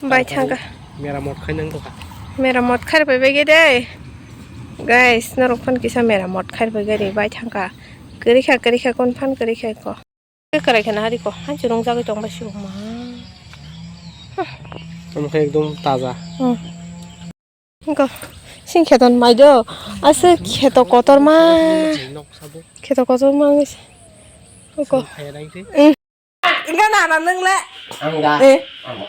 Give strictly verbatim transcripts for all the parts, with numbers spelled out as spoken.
Bai thangka. Meramot khai nang tongkha. Meramot khai pai bai de. Guys, norok phone kisa meramot khai pai gari bai thangka. Kari kha, kari kha, kon phan kari kha ko. Kwkrai kheno hari ko, han chwrwng jagwi tong bai sibuk ma. Omo khe ekdom taja. Hmm. Ko, sing kheton mai do. Ase kheto kotor ma. Nok sabo. Kheto kotor ma wngwi se. Ko. Sing khe rang se. Hmm. Enggak nana nung le. Ang da. Eh. Ang.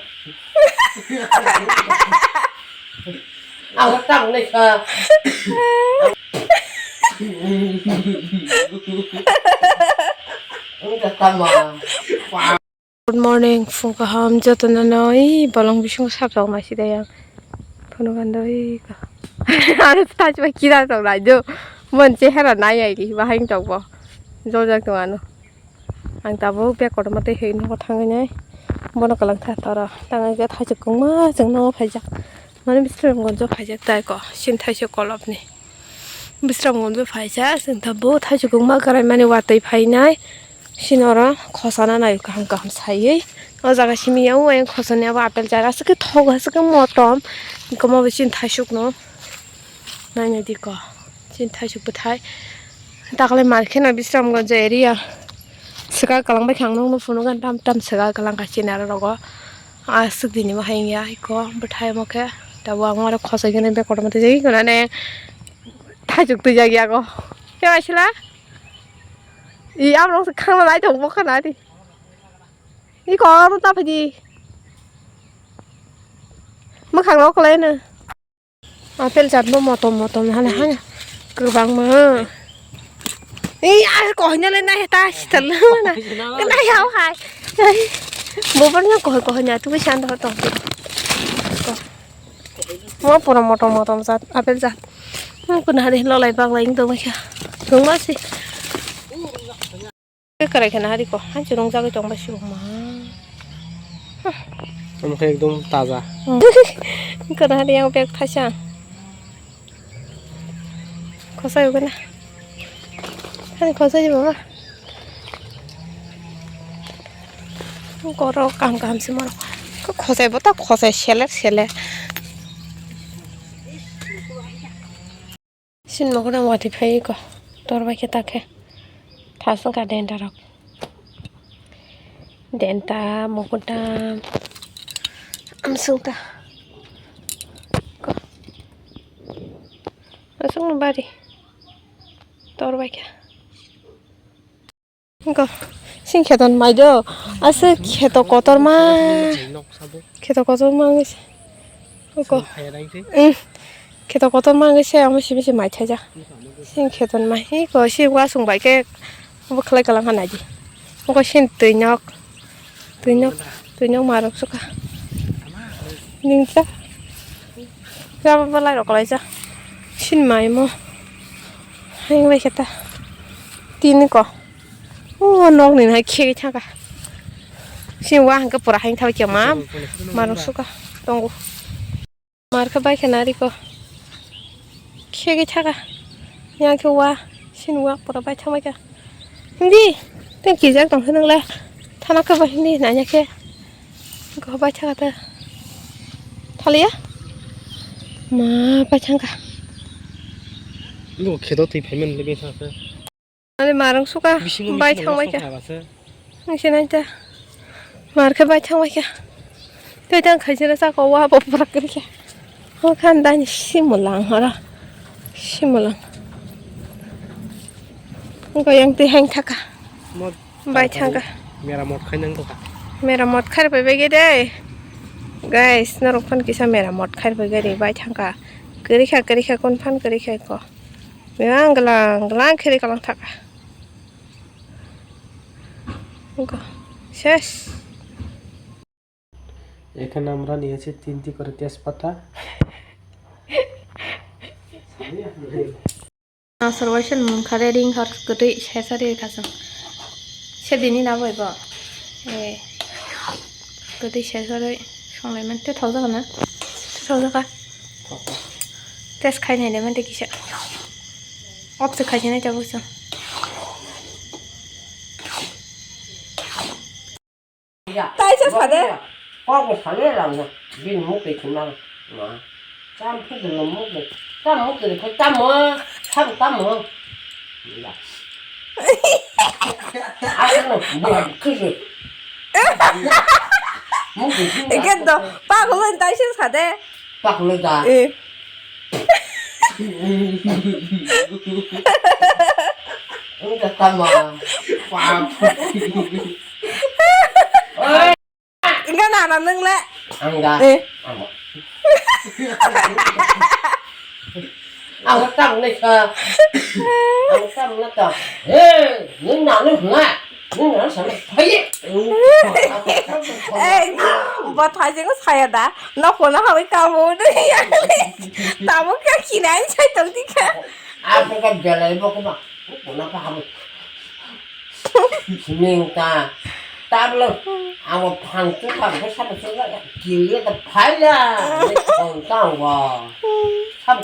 Ang tang le sa. Ang da tama. Good morning, phung kaham jotono no, i bolong bisingo sabjak nai sida yang. Phunu gando i ka. Aro touch bai kira tong nai do. Mon chehara nai ai ri bahai tong bo. Jol jak tong ano. Ang tabuk bag kotorma twi hwnwi nogo thangwi nai. Bono kwlwng kha toro. Tangwi khe thaisuk kwbangma chwng nogo phaijak. Mane Bisramganjo phaijak tai ko. Sini thaisuk kolopni. Bisramganjo phaijak chwng tabuk thaisuk kwbangma kwraimani watwi phainai. Sini oro khosana nai kaham kaham saiwi. O jaga simi ya o ayang khosani abo apple chara aswk khe thogo aswk khe motom. Komo bo sini thaisukno. Naina di ko. Chini thaisuk bwthai. Dakhwlai mar kheno Bisramganj area. Swkang kwlangbai khe ang nukno phunukgo tam tam swkang kwlangkha chini aro rogo. Aswk dini ma hai wngya iko bwthai omo khe. Tabuk ang oro khosoi kheno bag kotorma twijagwi khwnani thaisuk twijagwi yago. Khe waisla? I aborok se khangna nai tongo bokha nari. Iko oro ta phaidi. Mwkhang rok kwlai no. Apple jat bo motom motom hana hana kwbangma. Ei, a, kohina le nai ta sital na. Nai hao hai. Bo bar nya kohoi kohoi na tu san do to. Mo pura motom motom jat apple jat. Mo kuna hari lolai baglai ing do ma kha. Kwbangma si. Kwkrai kheno hari ko, han chwrwng jagwi tong bai sibuk ma. Omo khe ekdom taja. Kwna hari yang bag thaisa. Khosai ugana. Hani khosai baba. Koro kaham kaham se moro. Khosai bo ta khosai seler seler. Sin mokna wati phai ko. Tor bai khe ta khe. Thasung ka denta rok. Denta, mokna. Amsung ta. Ko. Asung bari. Tor bai khe. Ko, sing kheton mai do. Ase kheto kotor ma. Nok sabo. Kheto kotor ma wngwi se. Ko. Sing khe rang se. Mm. Kheto kotor ma wngwi se, amo simi se mai thaijak. Sing kheton mai. Iko, si wasung bai khe, bo khlai kalang kha nai di. Oko sin twi nok. Twi nok, twi nok marok suka. Ningsa. Jaba balai rok lai ja. Sin mai mo. Hang lai khe ta. Tini ko. O nok ni hai khegwi thangkha. Sin wa hangkhe pura haino thawi khe ma. Marok suka tongo. Mar khe bai khe nari ko. Khegwi thaka. Yang khe wa. Sin wa pura bai thangbai kha. Hindi. Teng kijak tong khe nang le. Thana khe bai hindi nanya khe. Ko bai thaka ta. Thaliya. Ma bai thangkha. Bo kheto twi phaiman le bini thangkha. Ani marang suka. Bisingo bai bisingo thang bai kha. Suka ba se. Nisi nai ta. Mar khe bai thang bai kha. Tei tang khaisina saka wa bo pura kri kha. Ho khan dani simulang hora. Simulang. Ngo yang tei hang thaka. Mo bai thangka. Meramot khai nang tongkha. Meramot khai pai bai de. Guys, norok phan kisa meramot khai pai gari bai thangka. Kri kha kri kha kon phan kri kha ko. Yang gelang gelang kiri kalang thaka. Engko ses. এখানে আমরা নিয়েছি তিনটি করে তেজপাতা। Asar waisa nung khare ring khar kwtwi sesari khasang. Sedini na bai bo. Eh. Kwtwi sesari songlai man te thok jaga na. Thok jaga. Test khai nai le man te kisa. Off se khai nai ta bo sa. Taisa sade. Kok sale lang. Bini mukti thumna ma. Cham phudurno mukti. Cham mukti khe chamo. Cham chamo. Ya. Asano buat khisi. Mukti thumna. Eke do, pagulo taisi sade. Pagulo da. Eh. Wngkha tamo? Pap. Oi. Inga nana nung le. Ang da. Eh. Amo. Ang tam nai sa. Ang tam na ta. He, nung na nung na. Nung na sa na. Hai. Ei, bo thaijeng saya da. Nokho no hawi kamo. Tamo khe khinai sai tong dikha. Apa ka belai bo kuma. Kuna pa hamu. Sining ta. Tablo. Amo phang tu ka bo sa bo sa. Kili ta phaila. Ni kong ta wa. Sab